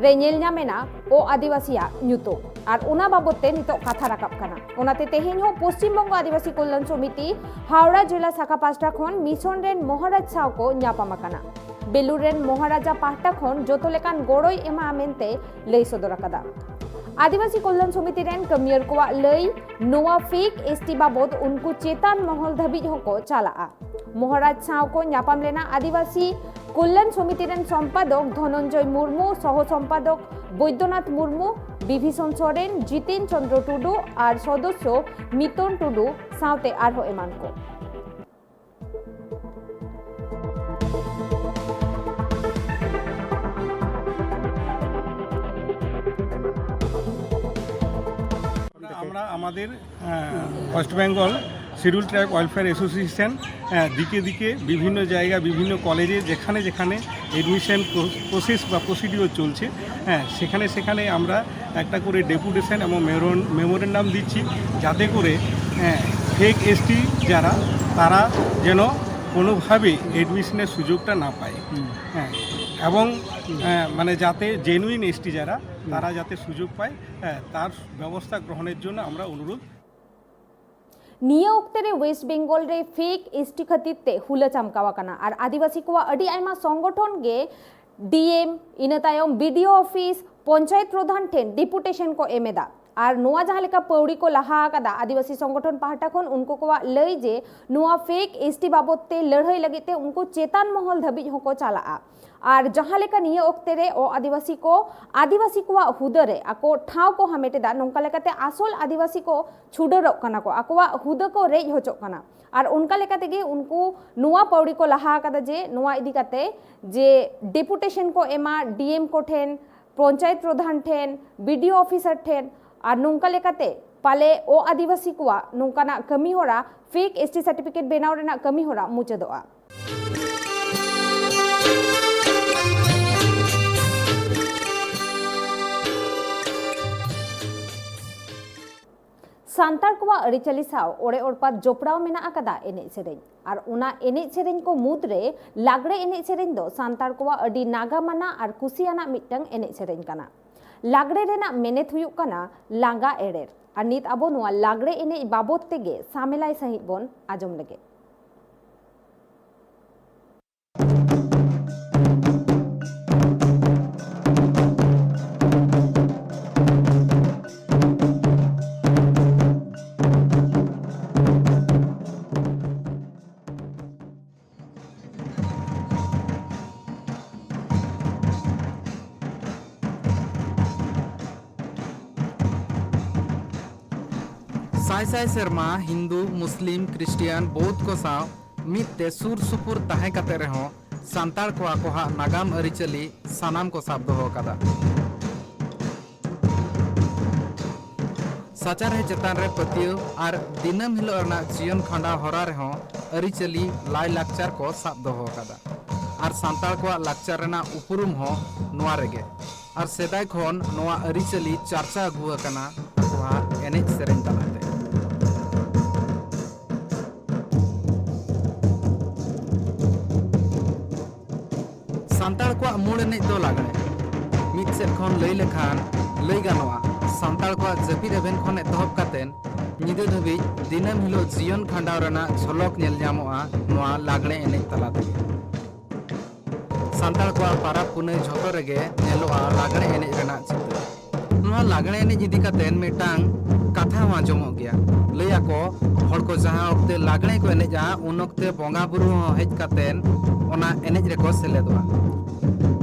ᱨᱮ ᱧᱮᱞ ᱧᱟᱢ ᱮᱱᱟ ᱚ ᱟᱹᱫᱤᱵᱟᱹᱥᱤᱭᱟᱜ ᱧᱩᱛᱩᱢ᱾ ᱟᱨ ᱚᱱᱟ ᱵᱟᱵᱚᱛ ᱛᱮ ᱱᱤᱛᱚᱜ ᱠᱟᱛᱷᱟ ᱨᱟᱠᱟᱵ ᱠᱟᱱᱟ᱾ ᱚᱱᱟᱛᱮ ᱛᱮᱦᱮᱧ ᱦᱚᱸ ᱯᱚᱥᱪᱤᱢ ᱵᱚᱝᱜᱚ ᱟᱹᱫᱤᱵᱟᱹᱥᱤ ᱠᱚᱞᱞᱟᱱ ᱥᱚᱢᱤᱛᱤ ᱦᱟᱣᱲᱟ ᱡᱮᱞᱟ ᱥᱟᱠᱷᱟ ᱯᱟᱥᱴᱟ ᱠᱷᱚᱱ ᱢᱤᱥᱚᱱ ᱨᱮᱱ ᱢᱚᱦᱟᱨᱟᱡᱽ ᱥᱟᱶ ᱠᱚ ᱧᱟᱯᱟᱢ ᱟᱠᱟᱱᱟ᱾ ᱵᱮᱞᱩᱨ ᱨᱮᱱ ᱢᱚᱦᱟᱨᱟᱡᱟ ᱯᱟᱦᱴᱟ ᱠᱷᱚᱱ ᱡᱚᱛᱚ ᱞᱮᱠᱟᱱ ᱜᱚᱲᱚᱭ ᱮᱢᱟ ᱢᱮᱱᱛᱮ ᱞᱟᱹᱭ ᱥᱚᱫᱚᱨ ᱟᱠᱟᱫᱟ᱾ ᱟᱹᱫᱤᱵᱟᱹᱥᱤ ᱠᱚᱞᱞᱟᱱ ᱥᱚᱢᱤᱛᱤ ᱨᱮᱱ ᱠᱟᱹᱢᱤᱭᱟᱹᱨ ᱠᱚᱣᱟᱜ ᱞᱟᱹᱭ, ᱱᱚᱣᱟ ᱯᱷᱮᱠ ᱮᱥᱴᱤ ᱵᱟᱵᱚᱛ ᱩᱱᱠᱩ ᱪᱮᱛᱟᱱ ᱢᱚᱦᱚᱞ ᱫᱷᱟᱹᱵᱤᱡ ᱦᱚᱸᱠᱚ ᱪᱟᱞᱟᱜᱼᱟ᱾ ᱢᱚᱦᱟᱨᱟᱡᱽ ᱥᱟᱶ ᱠᱚ ᱧᱟᱯᱟᱢ ᱞᱮᱱᱟ ᱟᱹᱫᱤᱵᱟᱹᱥᱤ ᱠᱚᱞᱞᱟᱱ ᱥᱚᱢᱤᱛᱤ ᱨᱮᱱ ᱥᱚᱢᱯᱟᱫᱚᱠ ᱫᱷᱚᱱᱚᱱᱡᱚᱭ ᱢᱩᱨᱢᱩ, ᱥᱚᱦᱚ ᱥᱚᱢᱯᱟᱫᱚᱠ ᱵᱳᱭᱫᱚᱱᱟᱛᱷ ᱢᱩᱨᱢᱩ, ᱵᱤᱵᱷᱤᱥᱚᱱ ᱥᱚᱨᱮᱱ, ᱡᱤᱛᱮᱱ ᱪᱚᱱᱫᱨᱚ ᱴᱩᱰᱩ ᱟᱨ ᱥᱚᱫᱚᱥᱥᱚ ᱢᱤᱛᱚᱱ ᱴᱩᱰᱩ ᱥᱟᱶᱛᱮ ᱟᱨᱦᱚᱸ ᱮᱢᱟᱱ ᱠᱚ᱾ আমরা আমাদের, আহ, West Bengal schedule tribe welfare association, আহ, দিকে দিকে বিভিন্ন জায়গা, বিভিন্ন কলেজে যেখানে যেখানে অ্যাডমিশন প্রসেস বা প্রসিডিওর চলছে, হ্যাঁ, সেখানে সেখানে আমরা একটা করে ডেপুটেশন এবং মেমোরেন্ডাম দিচ্ছি, যাতে করে, হ্যাঁ, ফেক এসটি যারা, তারা যেন কোনোভাবেই অ্যাডমিশনের সুযোগটা না পায়। হ্যাঁ, এবং, হ্যাঁ, মানে যাতে জেনুইন এসটি যারা, তারা যাতে সুযোগ পায়, হ্যাঁ, তার ব্যবস্থা গ্রহণের জন্য আমরা অনুরোধ। ᱱᱤᱭᱟᱹ ᱚᱠᱛᱮ ᱨᱮ ᱣᱮᱥᱴ ᱵᱮᱝᱜᱚᱞ ᱨᱮ ᱯᱷᱮᱠ ᱮᱥᱴᱤ ᱠᱷᱟᱹᱛᱤᱨ ᱛᱮ ᱦᱩᱞᱟᱹ ᱪᱟᱢᱠᱟᱣ ᱟᱠᱟᱱᱟ ᱟᱨ ᱟᱹᱫᱤᱵᱟᱹᱥᱤ ᱠᱚᱣᱟᱜ ᱟᱹᱰᱤ ᱟᱭᱢᱟ ᱥᱚᱝᱜᱚᱴᱷᱚᱱ ᱜᱮ ᱰᱤᱮᱢ, ᱤᱱᱟᱹ ᱛᱟᱭᱚᱢ ᱵᱤᱰᱤᱳ ᱚᱯᱷᱤᱥ, ᱯᱚᱧᱪᱟᱭᱮᱛ ᱯᱨᱚᱫᱷᱟᱱ ᱴᱷᱮᱱ ᱰᱮᱯᱩᱴᱮᱥᱚᱱ ᱠᱚ ᱮᱢ ᱮᱫᱟ᱾ ᱟᱨ ᱱᱚᱣᱟ ᱡᱟᱦᱟᱸ ᱞᱮᱠᱟ ᱯᱟᱹᱣᱲᱤ ᱠᱚ ᱞᱟᱦᱟ ᱟᱠᱟᱫᱟ ᱟᱹᱫᱤᱵᱟᱹᱥᱤ ᱥᱚᱝᱜᱚᱴᱷᱚᱱ ᱯᱟᱦᱴᱟ ᱠᱷᱚᱱ, ᱩᱱᱠᱩ ᱠᱚᱣᱟᱜ ᱞᱟᱹᱭ ᱡᱮ ᱱᱚᱣᱟ ᱯᱷᱮᱠ ᱮᱥᱴᱤ ᱵᱟᱵᱚᱛ ᱛᱮ ᱞᱟᱹᱲᱦᱟᱹᱭ ᱞᱟᱹᱜᱤᱫ ᱛᱮ ᱩᱱᱠᱩ ᱪᱮᱛᱟᱱ ᱢᱚᱦᱚᱞ ᱫᱷᱟᱹᱵᱤᱡ ᱦᱚᱸᱠᱚ ᱪᱟᱞᱟᱜᱼᱟ᱾ ᱟᱨ ᱡᱟᱦᱟᱸ ᱞᱮᱠᱟ ᱱᱤᱭᱟᱹ ᱚᱠᱛᱮ ᱨᱮ ᱚ ᱟᱹᱫᱤᱵᱟᱹᱥᱤ ᱠᱚ ᱟᱹᱫᱤᱵᱟᱹᱥᱤ ᱠᱚᱣᱟᱜ ᱦᱩᱫᱟᱹ ᱨᱮ ᱟᱠᱚ ᱴᱷᱟᱶ ᱠᱚ ᱦᱟᱢᱮᱴ ᱮᱫᱟ, ᱱᱚᱝᱠᱟ ᱞᱮᱠᱟᱛᱮ ᱟᱥᱚᱞ ᱟᱹᱫᱤᱵᱟᱹᱥᱤ ᱠᱚ ᱪᱷᱩᱰᱟᱹᱨᱚᱜ ᱠᱟᱱᱟ ᱠᱚ, ᱟᱠᱚᱣᱟᱜ ᱦᱩᱫᱟᱹ ᱠᱚ ᱨᱮᱡ ᱦᱚᱪᱚᱜ ᱠᱟᱱᱟ᱾ ᱟᱨ ᱚᱱᱠᱟ ᱞᱮᱠᱟ ᱛᱮᱜᱮ ᱩᱱᱠᱩ ᱱᱚᱣᱟ ᱯᱟᱹᱣᱲᱤ ᱠᱚ ᱞᱟᱦᱟ ᱟᱠᱟᱫᱟ ᱡᱮ ᱱᱚᱣᱟ ᱤᱫᱤ ᱠᱟᱛᱮ ᱡᱮ ᱰᱮᱯᱩᱴᱮᱥᱚᱱ ᱠᱚ ᱮᱢᱟ ᱰᱤᱮᱢ ᱠᱚ ᱴᱷᱮᱱ, ᱯᱚᱧᱪᱟᱭᱮᱛ ᱯᱨᱚᱫᱷᱟᱱ ᱴᱷᱮᱱ, ᱵᱤᱰᱤᱳ ᱚᱯᱷᱤᱥᱟᱨ ᱴᱷᱮᱱ, ᱟᱨ ᱱᱚᱝᱠᱟ ᱞᱮᱠᱟᱛᱮ ᱯᱟᱞᱮ ᱚ ᱟᱹᱫᱤᱵᱟᱹᱥᱤ ᱠᱚᱣᱟᱜ ᱱᱚᱝᱠᱟᱱᱟᱜ ᱠᱟᱹᱢᱤ ᱦᱚᱨᱟ, ᱯᱷᱮᱠ ᱮᱥᱴᱤ ᱥᱟᱨᱴᱤᱯᱷᱤᱠᱮᱴ ᱵᱮᱱᱟᱣ ᱨᱮᱱᱟᱜ ᱠᱟᱹᱢᱤ ᱦᱚᱨᱟ ᱢᱩᱪᱟᱹᱫᱚᱜᱼᱟ᱾ ᱥᱟᱱᱛᱟᱲ ᱠᱚᱣᱟᱜ ᱟᱹᱨᱤᱪᱟᱹᱞᱤ ᱥᱟᱶ ᱚᱲᱮ ᱚᱲᱯᱟᱛ ᱡᱚᱯᱲᱟᱣ ᱢᱮᱱᱟᱜ ᱟᱠᱟᱫᱟ ᱮᱱᱮᱡ ᱥᱮᱨᱮᱧ᱾ ᱟᱨ ᱚᱱᱟ ᱮᱱᱮᱡ ᱥᱮᱨᱮᱧ ᱠᱚ ᱢᱩᱫᱽᱨᱮ ᱞᱟᱜᱽᱲᱮ ᱮᱱᱮᱡ ᱥᱮᱨᱮᱧ ᱫᱚ ᱥᱟᱱᱛᱟᱲ ᱠᱚᱣᱟᱜ ᱟᱹᱰᱤ ᱱᱟᱜᱟᱢ ᱟᱱᱟᱜ ᱟᱨ ᱠᱩᱥᱤ ᱟᱱᱟᱜ ᱢᱤᱫᱴᱟᱝ ᱮᱱᱮᱡ ᱥᱮᱨᱮᱧ ᱠᱟᱱᱟ᱾ ᱞᱟᱜᱽᱲᱮ ᱨᱮᱱᱟᱜ ᱢᱮᱱᱮᱛ ᱦᱩᱭᱩᱜ ᱠᱟᱱᱟ ᱞᱟᱸᱜᱟ ᱮᱲᱮᱨ᱾ ᱟᱨ ᱱᱤᱛ ᱟᱵᱚ ᱱᱚᱣᱟ ᱞᱟᱜᱽᱲᱮ ᱮᱱᱮᱡ ᱵᱟᱵᱚᱫ ᱛᱮᱜᱮ ᱥᱟᱢᱮᱞᱟᱭ ᱥᱟᱺᱦᱤᱡ ᱵᱚᱱ ᱟᱸᱡᱚᱢ ᱞᱮᱜᱮ᱾ ᱥᱟᱭ ᱥᱟᱭ ᱥᱮᱨᱢᱟ ᱦᱤᱱᱫᱩ, ᱢᱩᱥᱞᱤᱢ, ᱠᱷᱨᱤᱥᱴᱤᱭᱟᱱ, ᱵᱳᱫᱷ ᱠᱚ ᱥᱟᱶ ᱢᱤᱫ ᱛᱮ ᱥᱩᱨ ᱥᱩᱯᱩᱨ ᱛᱟᱦᱮᱸ ᱠᱟᱛᱮ ᱨᱮᱦᱚᱸ ᱥᱟᱱᱛᱟᱲ ᱠᱚ ᱟᱠᱚᱣᱟᱜ ᱱᱟᱜᱟᱢ ᱟᱹᱨᱤᱪᱟᱹᱞᱤ ᱥᱟᱱᱟᱢ ᱠᱚ ᱥᱟᱵ ᱫᱚᱦᱚ ᱟᱠᱟᱫᱟ᱾ ᱥᱟᱪᱟᱨᱦᱮᱫ ᱪᱮᱛᱟᱱ ᱨᱮ ᱯᱟᱹᱛᱭᱟᱹᱣ ᱟᱨ ᱫᱤᱱᱟᱹᱢ ᱦᱤᱞᱳᱜ ᱨᱮᱱᱟᱜ ᱡᱤᱭᱚᱱ ᱠᱷᱟᱸᱰᱟᱣ ᱦᱚᱨᱟ ᱨᱮᱦᱚᱸ ᱟᱹᱨᱤᱪᱟᱹᱞᱤ, ᱞᱟᱭᱼᱞᱟᱠᱪᱟᱨ ᱠᱚ ᱥᱟᱵ ᱫᱚᱦᱚ ᱟᱠᱟᱫᱟ᱾ ᱟᱨ ᱥᱟᱱᱛᱟᱲ ᱠᱚᱣᱟᱜ ᱞᱟᱠᱪᱟᱨ ᱨᱮᱱᱟᱜ ᱩᱯᱨᱩᱢ ᱦᱚᱸ ᱱᱚᱣᱟ ᱨᱮᱜᱮ᱾ ᱟᱨ ᱥᱮᱫᱟᱭ ᱠᱷᱚᱱ ᱱᱚᱣᱟ ᱟᱹᱨᱤᱪᱟᱹᱞᱤ ᱪᱟᱨᱪᱟ ᱟᱹᱜᱩ ᱟᱠᱟᱱᱟ ᱟᱠᱚᱣᱟᱜ ᱮᱱᱮᱡ ᱥᱮᱨᱮᱧ ᱛᱟᱞᱟᱛᱮ᱾ ᱥᱟᱱᱛᱟᱲ ᱠᱚᱣᱟᱜ ᱢᱩᱲ ᱮᱱᱮᱡ ᱫᱚ ᱞᱟᱜᱽᱬᱮ᱾ ᱢᱤᱫ ᱥᱮᱫ ᱠᱷᱚᱱ ᱞᱟᱹᱭ ᱞᱮᱠᱷᱟᱱ ᱞᱟᱹᱭ ᱜᱟᱱᱚᱜᱼᱟ, ᱥᱟᱱᱛᱟᱲ ᱠᱚᱣᱟᱜ ᱡᱟᱹᱯᱤᱫ ᱮᱵᱷᱮᱱ ᱠᱷᱚᱱ ᱮᱛᱚᱦᱚᱵ ᱠᱟᱛᱮᱱ ᱧᱤᱫᱟᱹ ᱫᱷᱟᱹᱵᱤᱡ ᱫᱤᱱᱟᱹᱢ ᱦᱤᱞᱳᱜ ᱡᱤᱭᱚᱱ ᱠᱷᱟᱸᱰᱟᱣ ᱨᱮᱱᱟᱜ ᱡᱷᱚᱞᱚᱠ ᱧᱮᱞ ᱧᱟᱢᱚᱜᱼᱟ ᱱᱚᱣᱟ ᱞᱟᱜᱽᱬᱮ ᱮᱱᱮᱡ ᱛᱟᱞᱟ ᱛᱮᱜᱮ᱾ ᱥᱟᱱᱛᱟᱲ ᱠᱚᱣᱟᱜ ᱯᱟᱨᱟᱵᱽ ᱯᱩᱱᱟᱹᱭ ᱡᱷᱚᱛᱚ ᱨᱮᱜᱮ ᱧᱮᱞᱚᱜᱼᱟ ᱞᱟᱜᱽᱬᱮ ᱮᱱᱮᱡ ᱨᱮᱱᱟᱜ ᱪᱤᱛᱟᱹᱨ᱾ ᱱᱚᱣᱟ ᱞᱟᱜᱽᱬᱮ ᱮᱱᱮᱡ ᱤᱫᱤ ᱠᱟᱛᱮ ᱢᱤᱫᱴᱟᱝ ᱠᱟᱛᱷᱟ ᱦᱚᱸ ᱟᱸᱡᱚᱢᱚᱜ ᱜᱮᱭᱟ᱾ ᱞᱟᱹᱭ ᱟᱠᱚ, ᱦᱚᱲ ᱠᱚ ᱡᱟᱦᱟᱸ ᱚᱠᱛᱮ ᱞᱟᱜᱽᱬᱮ ᱠᱚ ᱮᱱᱮᱡᱼᱟ, ᱩᱱ ᱚᱠᱛᱮ ᱵᱚᱸᱜᱟ ᱵᱩᱨᱩ ᱦᱚᱸ ᱦᱮᱡ ᱠᱟᱛᱮ ᱚᱱᱟ ᱮᱱᱮᱡ ᱨᱮᱠᱚ ᱥᱮᱞᱮᱫᱚᱜᱼᱟ᱾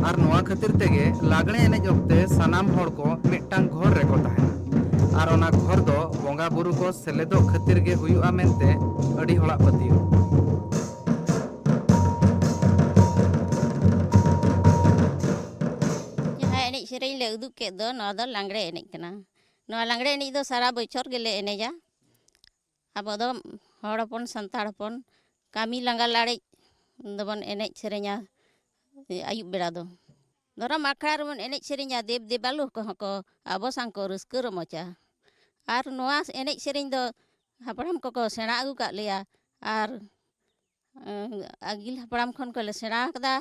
ᱟᱨ ᱱᱚᱣᱟ ᱠᱷᱟᱹᱛᱤᱨ ᱛᱮᱜᱮ ᱞᱟᱜᱽᱬᱮ ᱮᱱᱮᱡ ᱚᱠᱛᱮ ᱥᱟᱱᱟᱢ ᱦᱚᱲ ᱠᱚ ᱢᱤᱫᱴᱟᱝ ᱜᱷᱚᱨ ᱨᱮᱠᱚ ᱛᱟᱦᱮᱱᱟ᱾ ᱟᱨ ᱚᱱᱟ ᱜᱷᱚᱨ ᱫᱚ ᱵᱚᱸᱜᱟ ᱵᱩᱨᱩ ᱠᱚ ᱥᱮᱞᱮᱫᱚᱜ ᱠᱷᱟᱹᱛᱤᱨ ᱜᱮ ᱦᱩᱭᱩᱜᱼᱟ ᱢᱮᱱᱛᱮ ᱟᱹᱰᱤ ᱦᱚᱲᱟᱜ ᱯᱟᱹᱛᱭᱟᱹᱣ᱾ ᱡᱟᱦᱟᱸ ᱮᱱᱮᱡ ᱥᱮᱨᱮᱧ ᱞᱮ ᱩᱫᱩᱜ ᱠᱮᱫ ᱫᱚ, ᱱᱚᱣᱟ ᱫᱚ ᱞᱟᱜᱽᱬᱮ ᱮᱱᱮᱡ ᱠᱟᱱᱟ᱾ ᱱᱚᱣᱟ ᱞᱟᱜᱽᱬᱮ ᱮᱱᱮᱡ ᱫᱚ ᱥᱟᱨᱟ ᱵᱚᱪᱷᱚᱨ ᱜᱮᱞᱮ ᱮᱱᱮᱡᱟ᱾ ᱟᱵᱚ ᱫᱚ ᱦᱚᱲ ᱦᱚᱯᱚᱱ, ᱥᱟᱱᱛᱟᱲ ᱦᱚᱯᱚᱱ, ᱠᱟᱹᱢᱤ ᱞᱟᱸᱜᱟ ᱞᱟᱲᱮᱡ ᱫᱚᱵᱚᱱ ᱮᱱᱮᱡ ᱥᱮᱨᱮᱧᱟ ᱟᱹᱭᱩᱵ ᱵᱮᱲᱟ ᱫᱚ᱾ ᱫᱷᱚᱨᱚᱢ ᱟᱠᱷᱲᱟ ᱨᱮᱵᱚᱱ ᱮᱱᱮᱡ ᱥᱮᱨᱮᱧᱟ, ᱫᱮᱵ ᱫᱮᱵᱟᱞᱳ ᱠᱚᱦᱚᱸ ᱠᱚ ᱟᱵᱚ ᱥᱟᱶ ᱠᱚ ᱨᱟᱹᱥᱠᱟᱹ ᱨᱚᱢᱚᱡᱟ᱾ ᱟᱨ ᱱᱚᱣᱟ ᱮᱱᱮᱡ ᱥᱮᱨᱮᱧ ᱫᱚ ᱦᱟᱯᱲᱟᱢ ᱠᱚᱠᱚ ᱥᱮᱬᱟ ᱟᱹᱜᱩ ᱠᱟᱜ ᱞᱮᱭᱟ᱾ ᱟᱨ ᱟᱹᱜᱤᱞ ᱦᱟᱯᱲᱟᱢ ᱠᱷᱚᱱ ᱠᱚᱞᱮ ᱥᱮᱬᱟ ᱟᱠᱟᱫᱟ᱾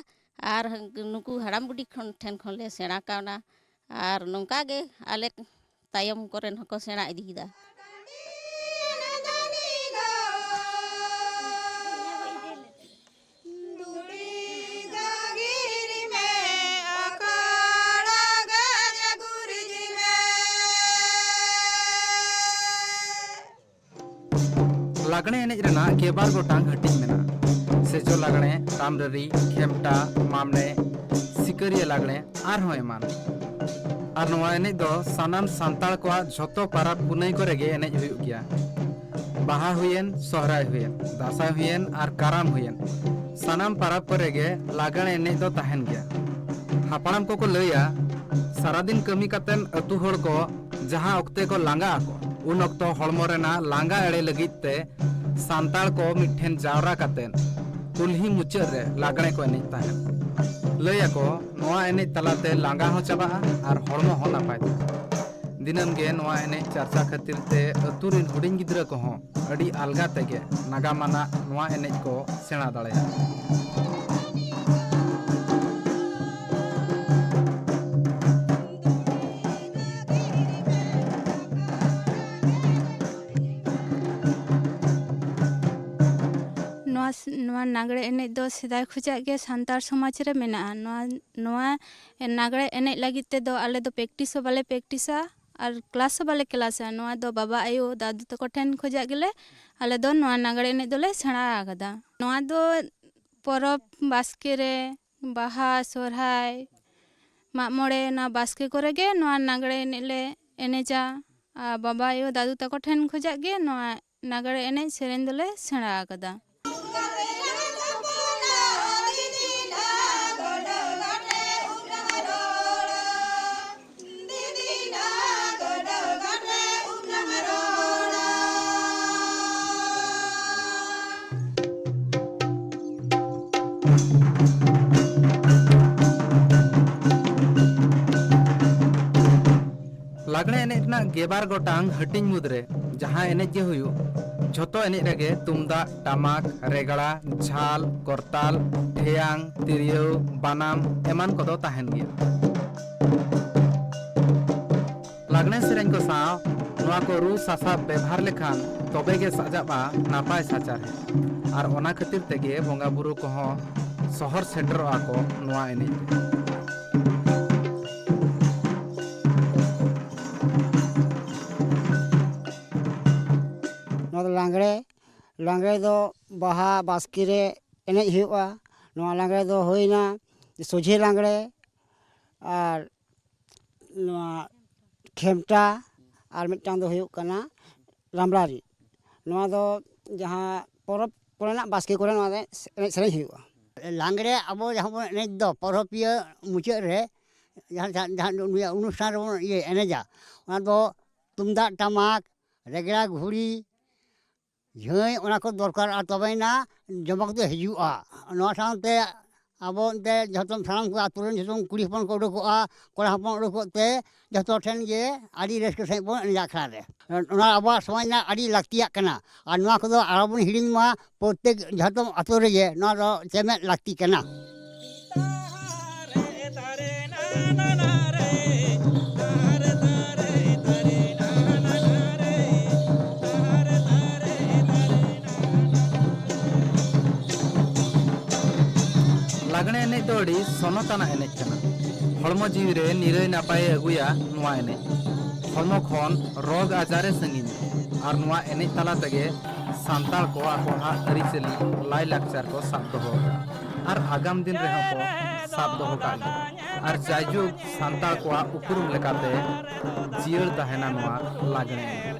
ᱟᱨ ᱱᱩᱠᱩ ᱦᱟᱲᱟᱢ ᱵᱩᱰᱷᱤ ᱠᱷᱚᱱ ᱴᱷᱮᱱ ᱠᱷᱚᱱᱞᱮ ᱥᱮᱬᱟ ᱠᱟᱣᱱᱟ᱾ ᱟᱨ ᱱᱚᱝᱠᱟ ᱜᱮ ᱟᱞᱮ ᱛᱟᱭᱚᱢ ᱠᱚᱨᱮᱱ ᱦᱚᱸᱠᱚ ᱥᱮᱬᱟ ᱤᱫᱤᱭᱮᱫᱟ᱾ ᱞᱟᱜᱽᱬᱮ ᱮᱱᱮᱡ ᱨᱮᱱᱟᱜ ᱜᱮᱞᱵᱟᱨ ᱜᱚᱴᱟᱝ ᱦᱟᱹᱴᱤᱧ ᱢᱮᱱᱟᱜᱼᱟ᱾ ᱥᱮᱡᱚ ᱞᱟᱜᱽᱬᱮ, ᱴᱟᱢᱨᱟᱨᱤ, ᱠᱷᱮᱢᱴᱟ, ᱢᱟᱢᱱᱮ, ᱥᱤᱠᱟᱹᱨᱤᱭᱟᱹ ᱞᱟᱜᱽᱬᱮ, ᱟᱨᱦᱚᱸ ᱮᱢᱟᱱ᱾ ᱟᱨ ᱱᱚᱣᱟ ᱮᱱᱮᱡ ᱫᱚ ᱥᱟᱱᱟᱢ ᱥᱟᱱᱛᱟᱲ ᱠᱚᱣᱟᱜ ᱡᱷᱚᱛᱚ ᱯᱟᱨᱟᱵᱽ ᱯᱩᱱᱟᱹᱭ ᱠᱚᱨᱮ ᱜᱮ ᱮᱱᱮᱡ ᱦᱩᱭᱩᱜ ᱜᱮᱭᱟ᱾ ᱵᱟᱦᱟ ᱦᱩᱭᱮᱱ, ᱥᱚᱦᱨᱟᱭ ᱦᱩᱭᱮᱱ, ᱫᱟᱸᱥᱟᱭ ᱦᱩᱭᱮᱱ ᱟᱨ ᱠᱟᱨᱟᱢ ᱦᱩᱭᱮᱱ, ᱥᱟᱱᱟᱢ ᱯᱟᱨᱟᱵᱽ ᱠᱚᱨᱮ ᱜᱮ ᱞᱟᱜᱽᱬᱮ ᱮᱱᱮᱡ ᱫᱚ ᱛᱟᱦᱮᱱ ᱜᱮᱭᱟ᱾ ᱦᱟᱯᱲᱟᱢ ᱠᱚᱠᱚ ᱞᱟᱹᱭᱟ, ᱥᱟᱨᱟᱫᱤᱱ ᱠᱟᱹᱢᱤ ᱠᱟᱛᱮᱱ ᱟᱹᱛᱩ ᱦᱚᱲ ᱠᱚ ᱡᱟᱦᱟᱸ ᱚᱠᱛᱮ ᱠᱚ ᱞᱟᱸᱜᱟ ᱟᱠᱚ, ᱩᱱ ᱚᱠᱛᱚ ᱦᱚᱲᱢᱚ ᱨᱮᱱᱟᱜ ᱞᱟᱸᱜᱟ ᱮᱲᱮ ᱞᱟᱹᱜᱤᱫ ᱛᱮ ᱥᱟᱱᱛᱟᱲ ᱠᱚ ᱢᱤᱫ ᱴᱷᱮᱱ ᱡᱟᱣᱨᱟ ᱠᱟᱛᱮ ᱠᱩᱞᱦᱤ ᱢᱩᱪᱟᱹᱫ ᱨᱮ ᱞᱟᱜᱽᱬᱮ ᱠᱚ ᱮᱱᱮᱡ ᱛᱟᱦᱮᱸᱫ᱾ ᱞᱟᱹᱭ ᱟᱠᱚ, ᱱᱚᱣᱟ ᱮᱱᱮᱡ ᱛᱟᱞᱟᱛᱮ ᱞᱟᱸᱜᱟ ᱦᱚᱸ ᱪᱟᱵᱟᱜᱼᱟ ᱟᱨ ᱦᱚᱲᱢᱚ ᱦᱚᱸ ᱱᱟᱯᱟᱭ ᱛᱟᱦᱮᱱᱟ᱾ ᱫᱤᱱᱟᱹᱢ ᱜᱮ ᱱᱚᱣᱟ ᱮᱱᱮᱡ ᱪᱟᱨᱪᱟ ᱠᱷᱟᱹᱛᱤᱨ ᱛᱮ ᱟᱹᱛᱩ ᱨᱤᱱ ᱦᱩᱰᱤᱧ ᱜᱤᱫᱽᱨᱟᱹ ᱠᱚᱦᱚᱸ ᱟᱹᱰᱤ ᱟᱞᱜᱟ ᱛᱮᱜᱮ ᱱᱟᱜᱟᱢ ᱟᱱᱟᱜ ᱱᱚᱣᱟ ᱮᱱᱮᱡ ᱠᱚ ᱥᱮᱬᱟ ᱫᱟᱲᱮᱭᱟᱜᱼᱟ᱾ ᱱᱚᱣᱟ ᱥ-, ᱱᱚᱣᱟ ᱞᱟᱜᱽᱬᱮ ᱮᱱᱮᱡ ᱫᱚ ᱥᱮᱫᱟᱭ ᱠᱷᱚᱱᱟᱜ ᱜᱮ ᱥᱟᱱᱛᱟᱲ ᱥᱚᱢᱟᱡᱽ ᱨᱮ ᱢᱮᱱᱟᱜᱼᱟ᱾ ᱱᱚᱣᱟ, ᱱᱚᱣᱟ ᱞᱟᱜᱽᱬᱮ ᱮᱱᱮᱡ ᱞᱟᱹᱜᱤᱫ ᱛᱮᱫᱚ ᱟᱞᱮ ᱫᱚ practice ᱦᱚᱸ ᱵᱟᱞᱮ practiceᱟ ᱟᱨ class ᱦᱚᱸ ᱵᱟᱞᱮ classᱟ᱾ ᱱᱚᱣᱟ ᱫᱚ ᱵᱟᱵᱟ, ᱟᱭᱳ, ᱫᱟᱫᱩ ᱛᱟᱠᱚ ᱴᱷᱮᱱ ᱠᱷᱚᱱᱟᱜ ᱜᱮᱞᱮ, ᱟᱞᱮ ᱫᱚ ᱱᱚᱣᱟ ᱞᱟᱜᱽᱬᱮ ᱮᱱᱮᱡ ᱫᱚᱞᱮ ᱥᱮᱬᱟ ᱟᱠᱟᱫᱟ᱾ ᱱᱚᱣᱟ ᱫᱚ ᱯᱚᱨᱚᱵᱽ ᱵᱟᱥᱠᱮ ᱨᱮ, ᱵᱟᱦᱟ, ᱥᱚᱨᱦᱟᱭ, ᱢᱟᱜ ᱢᱚᱬᱮ, ᱱᱚᱣᱟ ᱵᱟᱥᱠᱮ ᱠᱚᱨᱮ ᱜᱮ ᱱᱚᱣᱟ ᱞᱟᱜᱽᱬᱮ ᱮᱱᱮᱡ ᱞᱮ ᱮᱱᱮᱡᱟ᱾ ᱟᱨ ᱵᱟᱵᱟ, ᱟᱭᱳ, ᱫᱟᱫᱩ ᱛᱟᱠᱚ ᱴᱷᱮᱱ ᱠᱷᱚᱱᱟᱜ ᱜᱮ ᱱᱚᱣᱟ ᱞᱟᱜᱽᱬᱮ ᱮᱱᱮᱡ ᱥᱮᱨᱮᱧ ᱫᱚᱞᱮ ᱥᱮᱬᱟ ᱟᱠᱟᱫᱟ᱾ ᱞᱟᱜᱽᱬᱮ ᱮᱱᱮᱡ ᱨᱮᱱᱟᱜ ᱜᱮᱞᱵᱟᱨ ᱜᱚᱴᱟᱝ ᱦᱟᱹᱴᱤᱧ ᱢᱩᱫᱽᱨᱮ ᱡᱟᱦᱟᱸ ᱮᱱᱮᱡ ᱜᱮ ᱦᱩᱭᱩᱜ, ᱡᱷᱚᱛᱚ ᱮᱱᱮᱡ ᱨᱮᱜᱮ ᱛᱩᱢᱫᱟᱜ, ᱴᱟᱢᱟᱠ, ᱨᱮᱜᱽᱲᱟ, ᱡᱷᱟᱞ, ᱠᱚᱨᱛᱟᱞ, ᱴᱷᱮᱭᱟᱝ, ᱛᱤᱨᱭᱳ, ᱵᱟᱱᱟᱢ ᱮᱢᱟᱱ ᱠᱚᱫᱚ ᱛᱟᱦᱮᱱ ᱜᱮᱭᱟ᱾ ᱞᱟᱜᱽᱬᱮ ᱥᱮᱨᱮᱧ ᱠᱚ ᱥᱟᱶ ᱱᱚᱣᱟ ᱠᱚ ᱨᱩ ᱥᱟᱥᱟᱵ ᱵᱮᱵᱷᱟᱨ ᱞᱮᱠᱷᱟᱱ ᱛᱚᱵᱮ ᱜᱮ ᱥᱟᱡᱟᱜᱼᱟ ᱱᱟᱯᱟᱭ ᱥᱟᱪᱟᱨᱦᱮᱫ᱾ ᱟᱨ ᱚᱱᱟ ᱠᱷᱟᱹᱛᱤᱨ ᱛᱮᱜᱮ ᱵᱚᱸᱜᱟ ᱵᱩᱨᱩ ᱠᱚᱦᱚᱸ ᱥᱚᱦᱚᱨ ᱥᱮᱴᱮᱨᱚᱜᱼᱟ ᱠᱚ ᱱᱚᱣᱟ ᱮᱱᱮᱡ ᱨᱮ᱾ ᱱᱚᱣᱟ ᱫᱚ ᱞᱟᱜᱽᱬᱮ᱾ ᱞᱟᱜᱽᱬᱮ ᱫᱚ ᱵᱟᱦᱟ ᱵᱟᱥᱠᱮ ᱨᱮ ᱮᱱᱮᱡ ᱦᱩᱭᱩᱜᱼᱟ᱾ ᱱᱚᱣᱟ ᱞᱟᱜᱽᱬᱮ ᱫᱚ ᱦᱩᱭᱱᱟ ᱥᱚᱡᱷᱮ ᱞᱟᱜᱽᱬᱮ, ᱟᱨ ᱱᱚᱣᱟ ᱠᱷᱮᱢᱴᱟ, ᱟᱨ ᱢᱤᱫᱴᱟᱝ ᱫᱚ ᱦᱩᱭᱩᱜ ᱠᱟᱱᱟ ᱨᱟᱢᱲᱟ ᱨᱤᱫ᱾ ᱱᱚᱣᱟ ᱫᱚ ᱡᱟᱦᱟᱸ ᱯᱚᱨᱚᱵᱽ ᱠᱚᱨᱮᱱᱟᱜ ᱵᱟᱥᱠᱮ ᱠᱚᱨᱮ ᱱᱚᱣᱟ ᱫᱚ ᱮᱱᱮᱡ ᱥᱮᱨᱮᱧ ᱦᱩᱭᱩᱜᱼᱟ᱾ ᱞᱟᱜᱽᱬᱮ ᱟᱵᱚ ᱡᱟᱦᱟᱸ ᱵᱚᱱ ᱮᱱᱮᱡ ᱫᱚ ᱯᱚᱨᱚᱵᱽ ᱯᱤᱭᱟᱹ ᱢᱩᱪᱟᱹᱫ ᱨᱮ, ᱡᱟᱦᱟᱸ, ᱡᱟᱦᱟᱸ, ᱡᱟᱦᱟᱸ ᱱᱩᱭᱟᱜ ᱚᱱᱩᱥᱴᱷᱟᱱ ᱨᱮᱵᱚᱱ ᱤᱭᱟᱹ ᱮᱱᱮᱡᱟ, ᱚᱱᱟ ᱫᱚ ᱛᱩᱢᱫᱟᱜ ᱴᱟᱢᱟᱠ, ᱨᱮᱜᱽᱲᱟ ᱜᱷᱩᱲᱤ, ᱡᱷᱟᱹᱭ, ᱚᱱᱟ ᱠᱚ ᱫᱚᱨᱠᱟᱨᱚᱜᱼᱟ, ᱛᱚᱵᱮᱭᱮᱱᱟ ᱡᱚᱢᱚᱠ ᱫᱚ ᱦᱤᱡᱩᱜᱼᱟ᱾ ᱱᱚᱣᱟ ᱥᱟᱶᱛᱮ ᱟᱵᱚ ᱮᱱᱛᱮ ᱡᱷᱚᱛᱚ ᱥᱟᱱᱟᱢ ᱠᱚ ᱟᱹᱛᱩ ᱨᱮᱱ ᱡᱷᱚᱛᱚ ᱠᱩᱲᱤ ᱦᱚᱯᱚᱱ ᱠᱚ ᱩᱰᱩᱠᱚᱜᱼᱟ, ᱠᱚᱲᱟ ᱦᱚᱯᱚᱱ ᱩᱰᱩᱠᱚᱜ ᱛᱮ ᱡᱷᱚᱛᱚ ᱴᱷᱮᱱ ᱜᱮ ᱟᱹᱰᱤ ᱨᱟᱹᱥᱠᱟᱹ ᱥᱟᱺᱦᱤᱡ ᱵᱚᱱ ᱮᱱᱮᱡ ᱟᱠᱷᱲᱟ ᱨᱮ᱾ ᱚᱱᱟ ᱟᱵᱚᱣᱟᱜ ᱥᱚᱢᱟᱡᱽ ᱨᱮᱱᱟᱜ ᱟᱹᱰᱤ ᱞᱟᱹᱠᱛᱤᱭᱟᱜ ᱠᱟᱱᱟ, ᱟᱨ ᱱᱚᱣᱟ ᱠᱚᱫᱚ ᱟᱞᱚᱵᱚᱱ ᱦᱤᱲᱤᱧ ᱢᱟ᱾ ᱯᱨᱚᱛᱮᱠ ᱡᱷᱚᱛᱚ ᱟᱛᱳ ᱨᱮᱜᱮ ᱱᱚᱣᱟ ᱫᱚ ᱪᱮᱢᱮᱫ ᱞᱟᱹᱠᱛᱤ ᱠᱟᱱᱟ᱾ ᱞᱟᱜᱽᱬᱮ ᱮᱱᱮᱡ ᱫᱚ ᱟᱹᱰᱤ ᱥᱚᱱᱚᱛ ᱟᱱᱟᱜ ᱮᱱᱮᱡ ᱠᱟᱱᱟ᱾ ᱦᱚᱲᱢᱚ ᱡᱤᱣᱤ ᱨᱮ ᱱᱤᱨᱟᱹᱭ ᱱᱟᱯᱟᱭᱮ ᱟᱹᱜᱩᱭᱟ ᱱᱚᱣᱟ ᱮᱱᱮᱡ᱾ ᱦᱚᱲᱢᱚ ᱠᱷᱚᱱ ᱨᱳᱜᱽ ᱟᱡᱟᱨᱮ ᱥᱟᱺᱜᱤᱧᱟ᱾ ᱟᱨ ᱱᱚᱣᱟ ᱮᱱᱮᱡ ᱛᱟᱞᱟ ᱛᱮᱜᱮ ᱥᱟᱱᱛᱟᱲ ᱠᱚ ᱟᱠᱚᱣᱟᱜ ᱟᱹᱨᱤᱪᱟᱹᱞᱤ, ᱞᱟᱭᱼᱞᱟᱠᱪᱟᱨ ᱠᱚ ᱥᱟᱵ ᱫᱚᱦᱚ ᱟᱠᱟᱫᱟ᱾ ᱟᱨ ᱟᱜᱟᱢ ᱫᱤᱱ ᱨᱮᱦᱚᱸ ᱠᱚ ᱥᱟᱵ ᱫᱚᱦᱚ ᱠᱟᱜ ᱜᱮᱭᱟ᱾ ᱟᱨ ᱡᱟᱭᱡᱩᱜᱽ ᱥᱟᱱᱛᱟᱲ ᱠᱚᱣᱟᱜ ᱩᱯᱨᱩᱢ ᱞᱮᱠᱟᱛᱮ ᱡᱤᱭᱟᱹᱲ ᱛᱟᱦᱮᱱᱟ ᱱᱚᱣᱟ ᱞᱟᱜᱽᱬᱮ ᱮᱱᱮᱡ᱾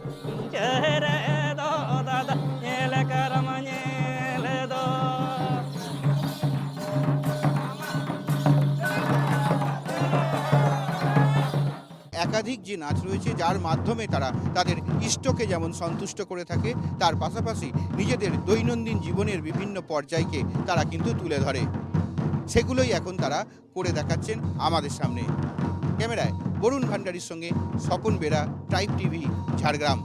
একাধিক যে নাচ রয়েছে, যার মাধ্যমে তারা তাদের ইষ্টকে যেমন সন্তুষ্ট করে থাকে, তার পাশাপাশি নিজেদের দৈনন্দিন জীবনের বিভিন্ন পর্যায়কে তারা কিন্তু তুলে ধরে। সেগুলোই এখন তারা করে দেখাচ্ছেন আমাদের সামনে। ক্যামেরায় বরুণ ভান্ডারীর সঙ্গে স্বপন বেরা, ট্রাইব টিভি, ঝাড়গ্রাম।